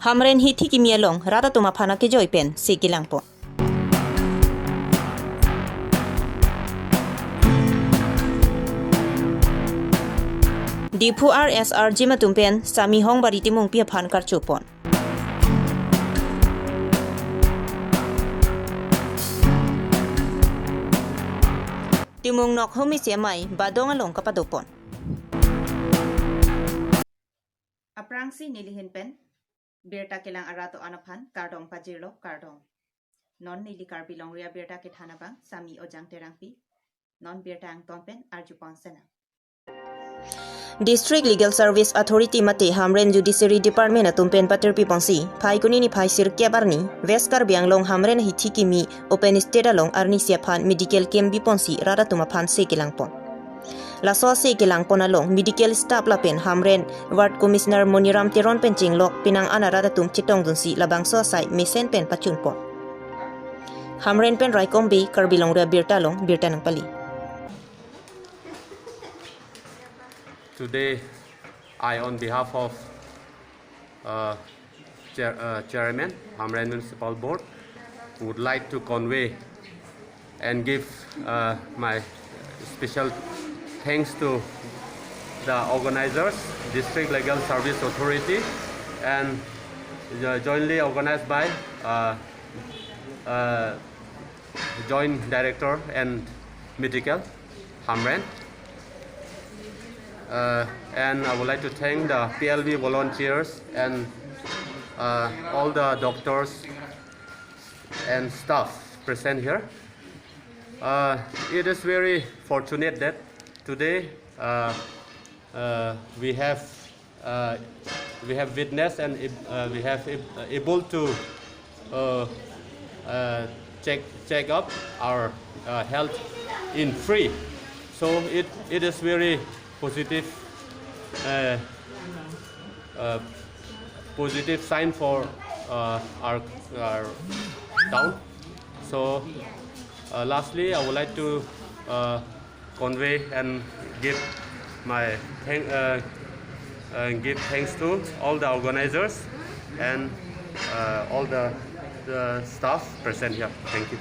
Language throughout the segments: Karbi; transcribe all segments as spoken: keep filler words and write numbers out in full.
Hamren hithi kimi along rat atum aphan akejoi pen se kelangpon. Diphu R S R gym atum pen Sami Hongbari Timungpi aphan karchopon. Timung Nokhum isi amei Badong along kapadopon. Aphrangsi nelihin pen birta kelang arat do-an aphan kardom pajirlo, kardom. Non neli Karbi Longri abirta kethan abang Sami Ojang Terangpi. Non birta angton pen arjupon sena. District Legal Service Authority mate Hamren Judiciary Department atum pen patirpiponsi, Phaikuni niphai sirkep arni, West Karbi Anglong Hamren hithi kimi open stage along arnisi aphan medical camp biponsi rat atum aphan se kelangpon. Laso se kelangpon along medical staff lapen Hamren Ward Commissioner Moniram Teron pen chenglok penang an arat atum chetongdunsi labangso asai mesen pen pachunpon. Hamren pen Raikom Bey, Karbi Longri abirta along birta nangpali. Today, I, on behalf of, uh, chair, uh, Chairman, Hamren Municipal Board, would like to convey and give, uh, my special thanks to the organizers, District Legal Service Authority, and, uh, jointly organized by, uh, uh, Joint Director and Medical, Hamren. Uh, and I would like to thank the P L B volunteers and, uh, all the doctors and staff present here. Uh, it is very fortunate that today, uh, uh, we have, uh, we have witnessed and ab-, uh, we have ab-, uh, able to, uh, uh, check, check up our, uh, health in free. So it, it is very positive, uh, uh, positive sign for, uh, our, our town. So, uh, lastly, I would like to, uh, convey and give my thank, uh, uh, give thanks to all the organizers and, uh, all the, the staff present here. Thank you.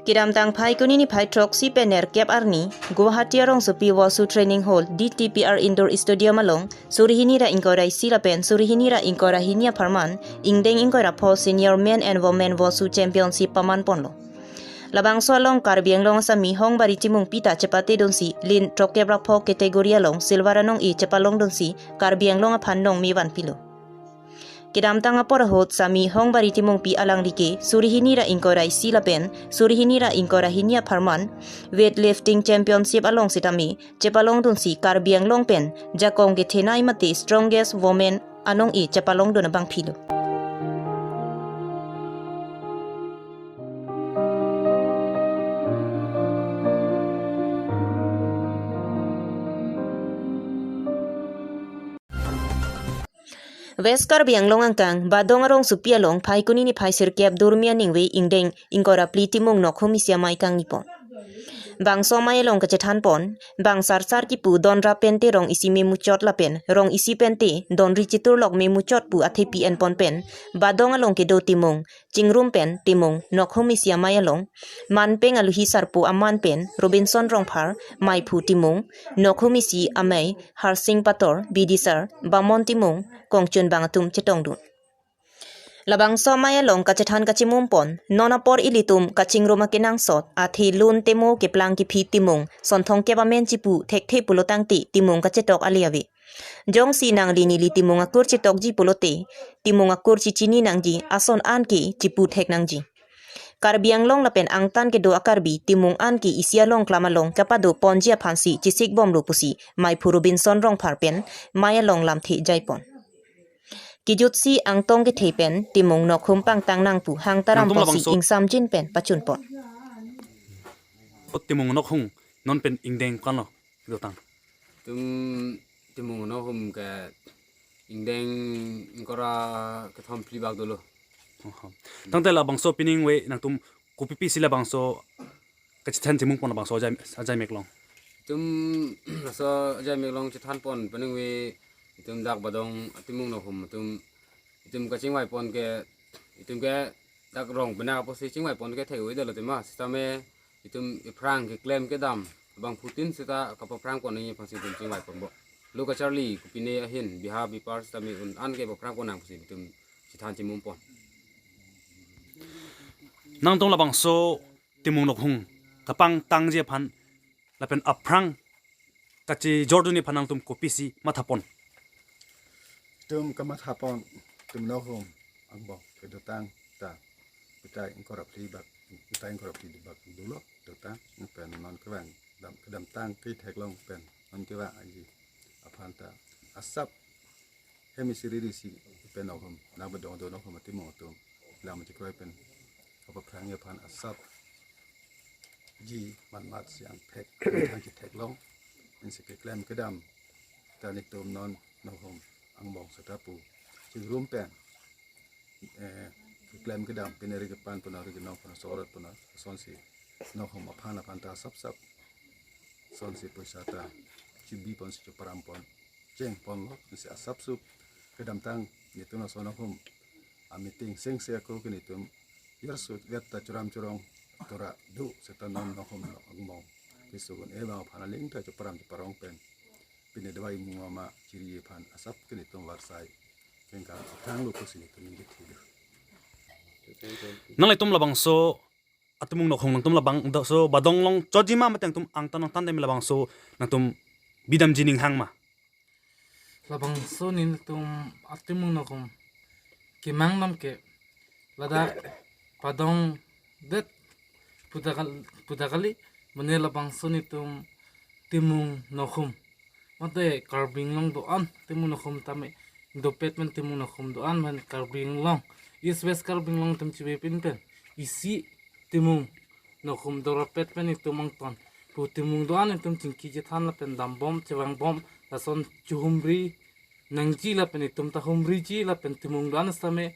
Kedamtang Phaikuni niphai throksi pen nerkep arni, Guwahati arongsopi Wushu Training Hall, D T P R Indoor Stadium along, suri hini ra ingkoi ra isi lapen suri hini ra ingkoi ra hini apharman, ingdeng ingkoi ra pho Senior Men and Women Wushu Championship pamanponlo. Labangso along Karbi Anglong Sami Hongbari Timungpi ta chepatedunsi, lin throkkep ra pho category along silver anong-e chepalongdunsi, Karbi Anglong aphan nongme vanpilo. Kedamtang apor ahut Sami Hongbari Timungpi alangli ke suri hini ra ingkoi ra isi lapen suri hini ra ingkoi ra hini apharman weightlifting championship along sitame chepalongdunsi Karbi Anglong pen jakong kethenei mate strongest woman anong-e chepalongdun abangphilo. West Karbi Anglong angkang Badong arongsopi along Phaikuni niphai sirkep durmi aningve ingdeng ingkoi ra phli Timung Nokhum isi amei kangnipon. Bangso amei along kachethanpon, bang sarsar kipu don ra pente rong isi memuchot lapen rong isi pente don ri chitur lok memuchot pu athepi enpon pen, Badong along kedo Timung Chingrum pen Timung Nokhum isi amei along, manpeng aluhi sarpo aman pen Robinson Rongphar, meiphu Timung Nokhum isi amei Harsing Pator, bidisar Bamon Timung, kongchunbang atum chetongdun. Labangso amei along kachethan kachimumpon, non apor ilitum kachingrum akenangsot, athe lun temo keplang kephi Timung, sonthong kep amen chipu thekthe pulo tangte Timung kachetok ale ave. Jongsi nangli neli Timung akur chetokji pulote, Timung akur chichini nangji, ason an ke chipu thek nangji. Karbi Anglong lapen angtan kedo a-Karbi Timung an ke isi along klam along kapadoponji aphansi chesikbomlo pusi meiphu Robinson Rongphar pen mei along lamthe jaipon. Kejutsi angtong kethe pen Timung Nokhum pangtang nangpu hang taram Nangtum ponsi labangso. Ingsamjin pen pachunpon. O Timung Nokhum non pen ingdeng ko-anlo dotang? Tum Timung Nokhum ke ingdeng ingkoi ra kethom phli bak dolo. Oho. Tangte labangso piningve nangtum kopi pisi labangso kachethan chimumpon labangso ajai, ajai meklong? Tum laso ajai meklong chethanpon piningve Itum dak Badong Atimung Nokhum atum, itum kachingvai pon ke, itum ke dak rong benak apotsi chingvai pon ke thek-oi dolo tema, sitame itum aphrang keklem kedam abangphutin seta kapaphrang pon nangji aphansi itum chingvai ponpo. Lo kacharli kopine ahin biha bipar sitame un-an ke paphrang pon nang pusi itum chethan chimum pon. Nangtum labangso Timung Nokhum kapangtangji aphan lapen aphrang kachijordunji aphan nangtum kopisi matha pon? Itum kamatha pon, itum Nokhum angbong kedotang ta, pitai ingkoi ra phli bak, pitai ingkoi ra phli bak dolo dotang, pen non kevang dam, kedamtang ketheklong pen non kevang aji aphan ta asap hem isi riri si pen Nokhum, nang Badong do Nokhum Atimung atum lam chikroi pen kapaphrangji aphan asap ji manmat siang thek, thang chitheklong, insi keklem kedam ta netum non Nokhum angbong seta pu chingrum pen, eh, keklem kedam pine ri kepan puna ri kenong puna sorot puna sonsi Nokhum aphan aphan ta asap sap sonsi poisa ta chibi ponsi choparam pon cheng ponlo, insi asap sup kedamtang netum laso Nokhum a meeting sengse ako ke netum yarsut vet ta churam churong tora do seta non Nokhum angbong keso un-e abang aphan aling ta choparam choparong pen pine dawai mung ama chiri aphan asap ke netum varsai kengkang thanglo pusi netum ningje thilo. Nanglitum labangso Atimung Nokhum nangtum labangso Badong along chotji ma mate nangtum angtan angtan tame labangso nangtum bidamji ning hang ma? Labangso netum Atimung Nokhum kemang nam ke ladak Badong det puda kal-, puda kali, mane labangso netum Timung Nokhum mate Karbi Anglong do-an, Timung Nokhum tame dopet pen Timung Nokhum do-an pen Karbi Anglong, East West Karbi Anglong atum chibe pin pen isi Timung Nokhum dorapet pen itum angton pu Timung do-an itum chingki chethan lapen dambom chevangbom lason chehumri nangji lapen itum ta humriji lapen Timung do-an sitame,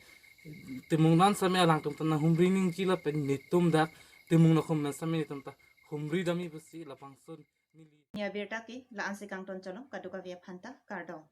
Timung do-an sitame alangtum ta nanghumri nangji lapen netum dak Timung Nokhum men sitame netum ta humri damji pusi labangso neli. Nia birta ke la-ansi kangton cholo, kadokave aphan ta kardom.